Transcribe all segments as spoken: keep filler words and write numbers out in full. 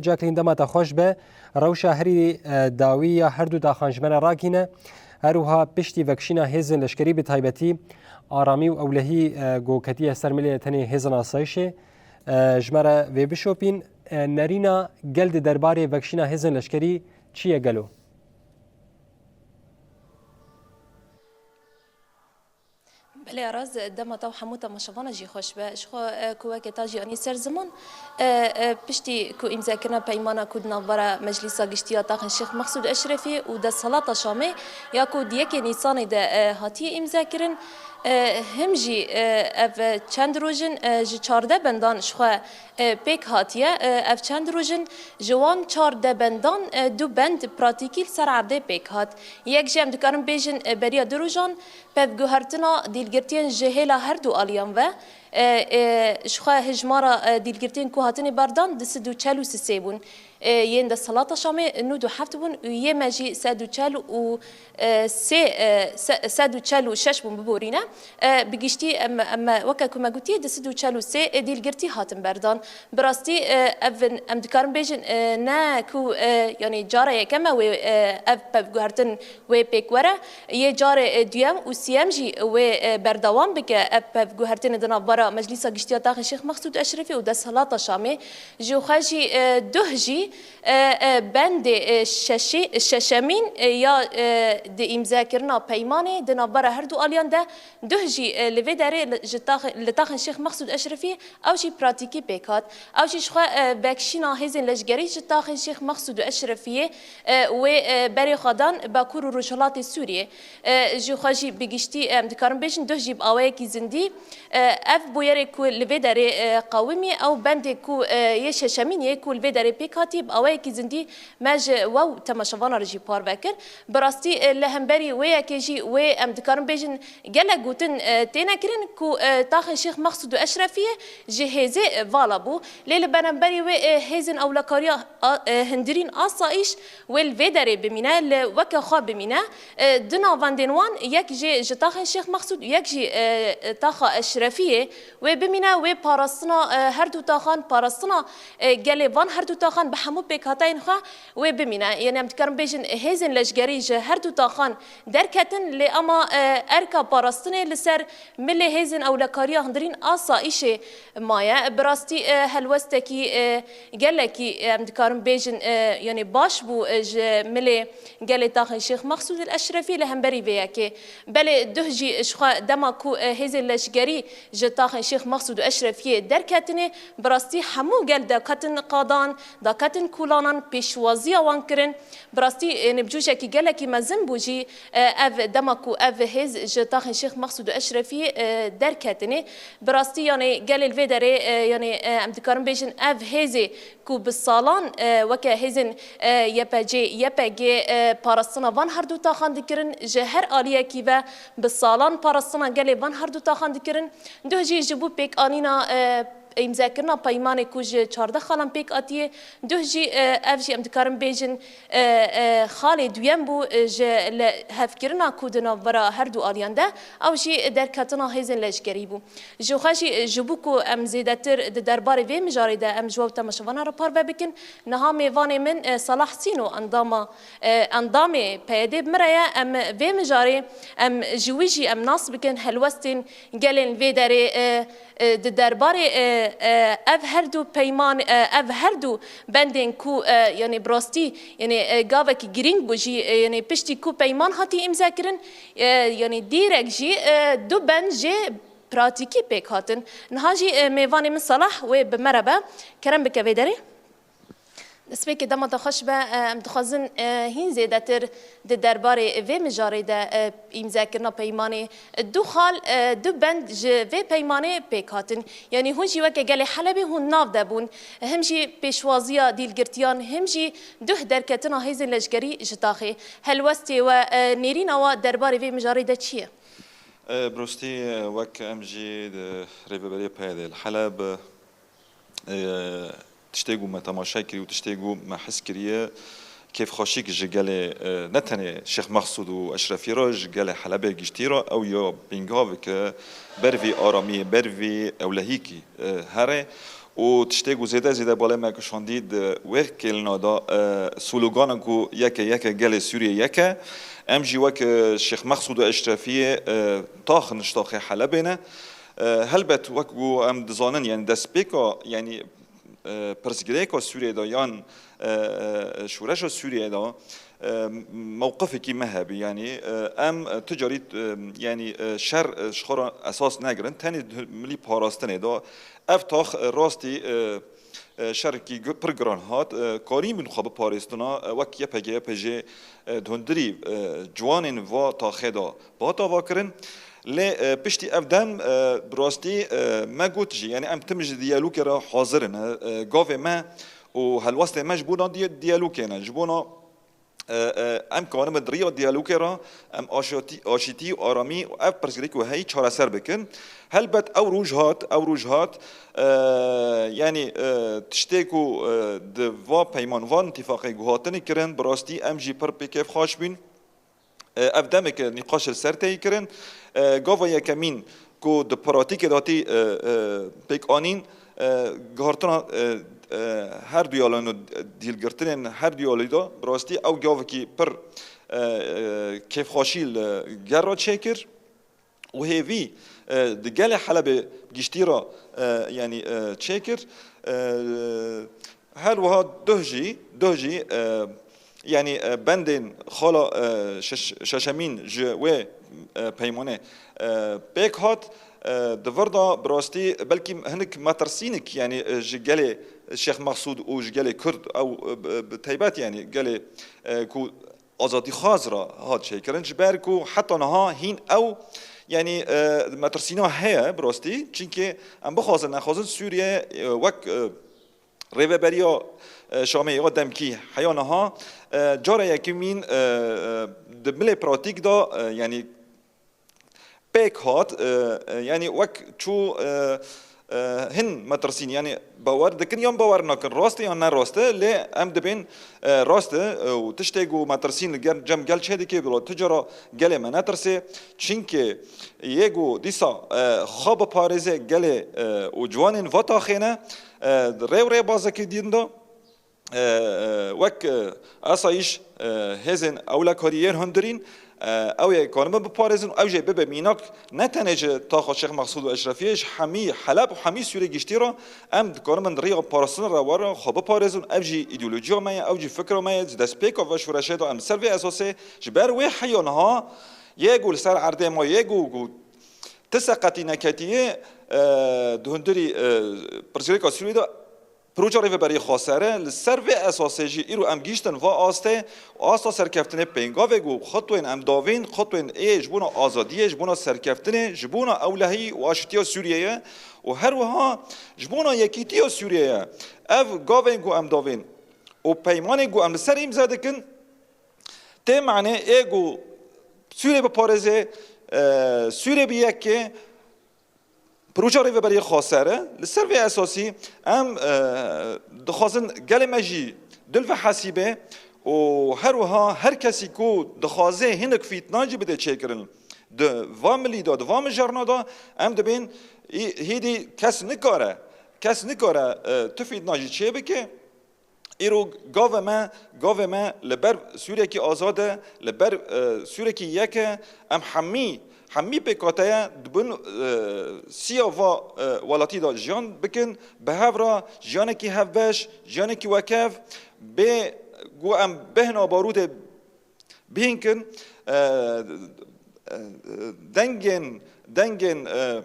Jacqueline, dema te xweş be. Rewşa herî, e, dawî ya her du taxan ji me re ragihîne. Her wiha piştî vekişîna hêzên leşkerî, bi taybetî aramî û ewlehî, e, ku ketiye ser milê, tenê hêzên asayişê, e, ji me re vê bişopîn. E, nerîna gel di derbarê vekişîna hêzên leşkerî çi ye gelo? Belê Araz, dema te û hemû temaşevana jî xweş be. Ji xwe, e, ku weke ta jî anî ser ziman, e, e, piştî ku îmzakirina peymana ku di navbera Meclîsa Giştî ya Taxên Şêx Mexsûd Eşrefî û Desthilata Şamê ya ku di yekê Nîsanê de, e, hatiye îmzekirin, e, him jî, e, ev çend roj in, e, ji çardeh bendan ji xwe, e, pêk hatiye. E, ev çend roj in ji wan çardeh bendan, e, du bend pratîkî li ser erdê pêk hat. Yek jî em dikarin bêjin, e, beriya du rojan pevguhertina dîlgirtiyên ji hêla her du aliyan ve, e, e, ji xwe hijmara, e, dîlgirtiyên ku hatine berdan du sed û çel û sê bûn. E, yên Desthilata Şamê nod û heft bûn û yê me jî sed û çel û sê, e, se-, sed û çel û şeş bûn, biborîne. E, bi giştî em, em weke ku me gotiye du sed û çel û sê, e, dîlgirtî hatin berdan. Bi rastî, e, ev in, em dikarin bêjin, e, ne ku, e, yanî cara yekem e wê, e, ev pevguhertin wê pêk were. Yê carê, e, duyem û siyem jî wê, e, berdewam bike ev pevguhertinê di navbera Meclîsa Giştî ya Taxên Şêx Mexsûd Eşrefî û Desthilata Şamê. Ji xwe jî, e, duh jî, e, e, bendê, e, şeşî-, şeşemîn, e, ya, e, di îmzekirina peymanê di navbera her du aliyan de duh jî, e, li vê derê li, ji tax-, li taxên Şêx Mexsûd Eşrefî ew jî pratîkî pêk hat. Ew jî ji xwe, e, vekişîna hêzên leşgerî ji taxên Şêx Mexsûd û Eşrefiyê, e, wê, e, berê xwe dan Bakur û Rojhilatê Sûriyê. E, ji xwe jî bi giştî, em dikarin bêjin duh jî bi awayekî zindî, e, ev bûyerê ku li vê derê, e, qewimî, ew bendê ku, e, yê şeşemîn yê ku li vê derê pêk hatî, bi awayekî zindî me ji we û temaşevana re jî parve kir. Bi rastî, e, li hemberî wê yekê jî wê, em dikarin bêjin, gelek gotin, e, têne kirin ku, e, taxên Şêx Mexsûd û Eşrefiyê ji hêzê, e, vala bû. Lê li beramberî wê, e, hêzên ewlekariya a, e, hundirîn asayîş wê li vê derê bimîne, li weke xwe bimîne. E, du navendên wan, yek jê ji taxên Şêx Mexsûd û yek jî, e, e, taxa Eşrefiyê wê bimîne, wê parastina, e, her du taxan, parastina, e, gelê van her du taxan bi hemû pêkhateyên xwe wê bimîne. Yanî em dikarin bêjin hêzên leşgerî ji her du taxan derketin, lê ama, e, erka parastinê li ser milê hêzên ewlekariya hundirîn asayîşê maye. Bi rastî, e, helwestekî, e, gelekî, e, em dikarin bêjin, e, yanî baş bû, e, ji milê gelê taxên Şêx Mexsûd el Eşrefî li hemberî vê yekê. Belê duh jî ji xwe dema ku, e, hêzên leşgerî ji taxên Şêx Mexsûd û Eşrefiyê derketinê, bi rastî hemû gel daketin qadan, daketin kolanan, pêşwaziya wan kirin. Bi rastî, e, yanî bi cûşekî gelekî mezin bû jî, e, ev dema ku ev hêz ji taxên Şêx Mexsûd û Eşrefiyê, e, derketinê. Bi rastî, yanî gelê li vê derê, e, yanî, e, em dikarin bêjin ev hêzê ku bi salan, e, weke hêzên, e, Y P G, Y P G, e, parastina van her du taxan dikirin, ji her aliyekî ve bi salan parastina gelê van her du taxan dikirin. Duh jî ji bo pêkanîna, e, îmzekirina peymanê ku ji çardeh xalan pêk hatiyê, duh jî, e, ev jî em dikarin bêjin, e, e, xalê duyem bû, e, ji li hevkirina ku di navbera her du aliyan de, ew jî derketina hêzên leşkerî bû. Ji xwe jî, e, ji bo ku em zêdetir di derbarê vê mijarê de em ji we û temaşevana re parve bikin, niha mêvanê min, e, Salah Sîno, endama, e, endamê P Y D bi min re ye. Em vê mijarê, em ji wî jî em nas bikin, helwestên gelên vê derê, e, e, di derbarê, e, e, ev her du peyman, e, ev her du bendên ku, e, yanî bi rastî, yanî, e, gavekî girîng bû jî, e, yanî piştî ku peyman hatî îmzekirin, e, yanî dîrek jî, e, du bend jê pratîkî pêk hatin. Niha jî, e, mêvanê min Salah wê bi me re be. Kerem bike vê derê. Destpêkê dema te xweş be, e, em dixwazin, e, hîn zêdetir di derbarê vê mijarê de, e, îmzekirina peymanê, e, du xal, e, du bend ji vê peymanê pêk hatin. Yanî hûn jî weke gelê Helebê hûn nav de bûn. Him jî pêşwaziya dîlgirtiyan, him jî duh derketina hêzên leşkerî ji taxê. Helwestê we, e, nêrîna we derbarê vê mijarê de çi ye? E, bi rastî, e, wek em jî di Rêveberiya P Y D li Heleb, e, tiştê ku me temaşe kiriye û tiştê ku me his kiriye, kêfxweşîk ji gelê, e, ne tenê Şêx Mexsûd û Eşrefî re, ji gelê Helebê giştî re, ew ya pîngaveke ber vî aramiyê, ber vî ewlehîkî, e, here. Û tiştê ku zêde zêde balê me kişandî di wê kêlina de, e, sloganan ku yeke yeke gelê Sûriyê yeke, em jî wek, e, Şêx Mexsûd û Eşrefiyê, e, taxin ji taxê Helebê ne. E, helbet wek ku em dizanin, yani destpêka, yani, e, pirsgirêka Sûriyê de yan, e, e, şoreşa Sûriyê de, e, mewqifekî me hebî. Yani, e, em, e, tu carî, e, yani, e, şer, e, ji xwe re esas negirin. Tenê di milî parastinê de ev tax, e, rastî, e, e, şerekî gi-, pir giran hat. E, karîbûn xwe biparêstina, e, wek Y P G, Y P J, e, di hundirî, e, ciwanên va taxê de bihata vakirin. Lê, e, piştî ev dem, e, bi rastî, e, me got jî, yani em tim ji diyalogê re hazir in. E, gavê me û helwestê me ji bona diye-, diyalogê ne. Ji bona, e, e, em karin bi riya diyalogê re em aşatî-, aşîtî û aramî û ev pirsgirêk ku heyî çareser bikin. Helbet ew roj hat, ew roj hat, e, yani, e, tiştê ku, e, di va peyman, van îtîfaqê ku hatine kirin, bi rastî em jî pir pê kêfxweş bûn. E, ev demeke nîqaş li ser tê kirin. E, gava yekemîn ku di pratîkê de hatî, e, e, pêkanîn, e, gihartina, e, e, her du yalan û dîlgirtinên her du yalî de bi rastî ew gavekî pir, e, e, kêfxweşî li gel re çêkir û hêvî, e, di gelê Helebê giştî re, e, yanî, e, çêkir. E, Her wiha duh jî, duh jî, e, yanî, e, bendên xala, e, şeş-, şeşemîn ji wê, e, peymanê, e, pêk hat, e, di vir de bi rastî belkî hinek metirsînik, yanî, e, ji gelê Şêx Mexsûd û ji gelê Kurd ew, e, bi, bi taybet, yanî gelê, e, ku azadîxwaz re hat çêkirin, ji ber ku heta niha hîn ew, yanî, e, metirsîna heye bi rastî, çimkî em bixwazin nexwazin Sûriye, e, wek, e, Rêveberiya, e, Şamê ya demkî heya niha, e, cara yekemîn, e, e, di milê pratîk de, e, yanî pêk hat, e, e, yanî wek çû, e, e, hin metirsîn, yanî bawer dikin yan bawer nakin, rast e yan ne rast e, lê em dibên, e, rast e, e, û tiştê ku metirsîn li gel, cem gel çêdike, bila tu cara gelê me netirse, çimkî yê ku dîsa, e, xwe biparêze gelê, e, û ciwanên va taxê ne, e, di rê û rêbazekî din de, e, e, wek, e, asayîş, e, hêzên ewlekarî yên hundirîn, e, ew ê karibin biparêzin û ew jê bibe mînak ne tenê ji taxa Şêx Mexsûd û Eşrefiyê, ji hemî Heleb û hemî Sûriyê giştî re em dikaribin di riya parastinê re were xwe biparêzin. Ev jî îdeolojiya me ye, ew jî fikra me ye, ji destpêka ve şoreşê de em li ser vê esasê ji ber wê heya niha yê ku li ser erdê ma yê ku, ku ti seqetî neketiye, e, di hundirî, e, pirsgirêka Sûriyê de Proja Rêveberiyê Xweser e, li ser vê esasê jî îro em gihîştin va astê û asta serkeftinê pêngavê ku xutwên em davên, xutwên ê ji bona azadiyê, ji bona serkeftinê, ji bona ewlehî û aşîtiya Sûriyê ye û her wiha ji bona yekîtiya Sûriyê ye. Ev gavên ku em davên û peymanên ku em li ser îmze dikin, tê manê ê ku Sûriyê biparêze, e, Sûriyê bi yekê, Proja Rêveberiyê Xweser e. Li ser vê esasî em, e, dixwazin gelê me jî dil ve hesîbe û her wiha her kesî ku dixwaze hinek fîtna jî bide çêkirin di va milî de, di va mijarna de, em dibên î-, hêdî kes nikare, kes nikare, e, tu fîtna jî çêbike. Îro gavê me, gavê me li ber Sûriyekî azad e, li ber, e, Sûriyekî yek e. Em hemî, hemî pêkhateye di bin, e, siya va, e, welatî de jiyan bikin, bi hev re jiyanekî hevbeş, jiyanekî wekhev, bê ku em bêhna barûtê bihînkin, e, e, dengên, dengên, e,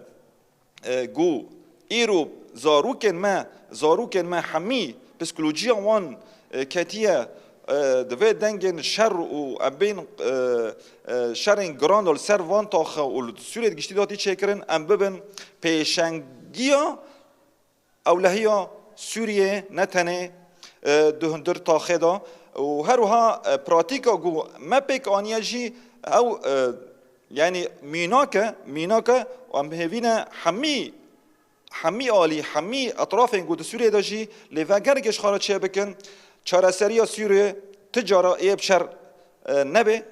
e, ku îro zarokên me, zarokên me hemî psîkolojiya wan, e, ketiye, e, di vê dengên şer û em bên, e, e, şerên giran li ser van taxe û li Sûriyê di giştî de hatî çêkirin, em bibin pêşengiya ewlehiya Sûriyê ne tenê, e, di hundir taxê de û her wiha, e, pratîka ku me pêk aniye jî ew, e, yanî mînak e, mînak e û em hêvî ne hemî, hemî alî, hemî etrafên ku di Sûriyê de jî lê vegereke ji xwe re çêbikin. Çareseriya Sûriyê ti cara ê bi şer, e, nebe.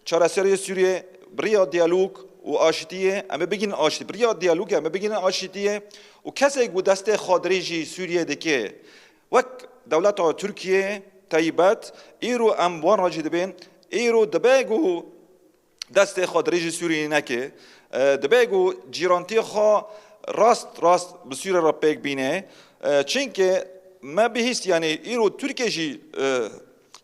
Çareseriya Sûriyê bi riya diyalog û aşitiyê, em ê bigihînin aşitî. Bi riya diyalogê em ê bigihînin aşitiyê û kesek ku destê xwe dirêjî Sûriyê dike, wek dewleta Tirkiyê taybet, îro em wan re jî dibên, îro dibe ku destê xwe dirêjî Sûriyê neke, e, dibe ku cîrantiya xwe rast rast bi Sûriyê re pêk bîne. E, çimkî me bihîst, yanî îro Tirkiye jî, e,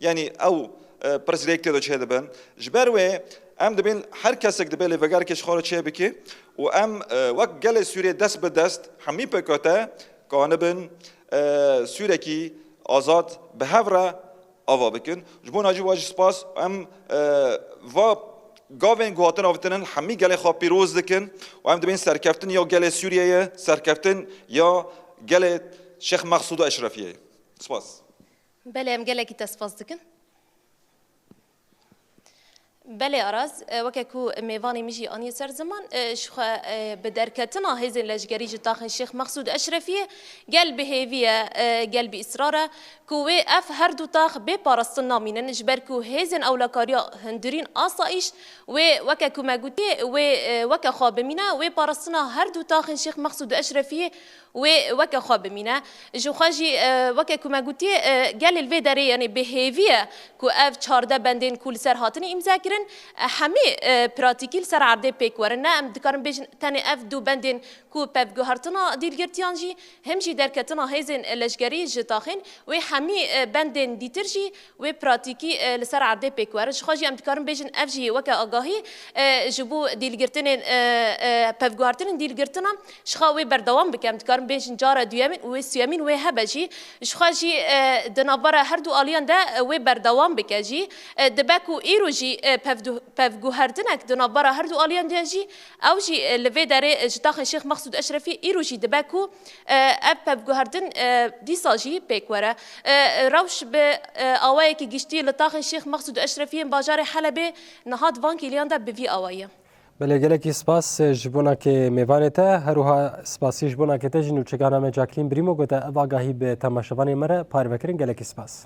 yanî ew, e, pirsgirêk tê de çêdibin. Ji ber wê em dibên her kesek dibe lêvegerkê ji xwe re çêbike û em, e, wek gelê Sûriyê dest bi dest hemî pêkate kanibin, e, Sûrekî azad bi hev re ava bikin. Ji bona jî we jî spas. Em, e, va gavên ku hatin avêtin hemî gelê xwe pîroz dikin û em dibên serkeftin ya gelê Sûriyeyê, serkeftin ya gelê Şêx Mexsûd Eşrefiyê. Spas. Belê, em gelekî te spas dikin. Belê Aras, e, weke ku mêvanê min jî aniye ser ziman, e, ji xwe, e, bi derketina hêzên leşgerî ji taxên Şêx Mexsûd Eşrefiyê gel bi hêvî ye, e, gel bi îsrar e ku wê ev her du tax bê parastin namînin, ji ber ku hêzên ewlekariya hundirîn asayîş wê, weke ku me gotî, wê, e, weke xwe bimîne, wê parastina her du taxên Şêx Mexsûd Eşrefiyê wê weke xwe bimîne. Ji xwe jî, e, weke ku me gotî, e, gelê li vê derê, yanî bi hêvî ye ku ev çardeh bendên ku li ser hatine îmze kirin, e, hemî, e, pratîkî li ser erdê pêk werin. Ne em dikarin bêjin tenê ev du bendên ku pevguhertina dîlgirtiyan jî, him jî derketina hêzên leşgerî ji taxên wê hemî, e, bendên dîtir jî wê pratîkî, e, li ser erdê pêk werin. Ji xwe jî em dikarin bêjin ev jî weke agahî, e, ji bo dîlgirtinên, e, e, pevguhertinên dîlgirtina ji xwe wê berdewam bike. Em dikarin bêjin cara duyemîn û wê sêyemîn wê hebe jî. Ji xwe jî, e, di navbera her du aliyan de, e, wê berdewam bike jî. E, dibe ku îro jî, e, pevdu-, pevguhertinek di navbera her du aliyan de jî, ew jî, e, li vê derê, e, ji taxên Şêx Mexsûd Eşrefî îro jî dibe ku, e, ev pevguhertin, e, dîsa jî pêk were. E, rewş bi, e, awayekî giştî li taxên Şêx Mexsûd Eşrefî yên bajarê Helebê niha di van kêliyan de bi vî awayî ye. Belê, gelekî spas ji bona ke mêvanê te, her wiha spasî ji bona ke te jî nûçegana me Jacqueline Brîmo gote ev agahî bi temaşevanê me re parve kirin, gelekî spas.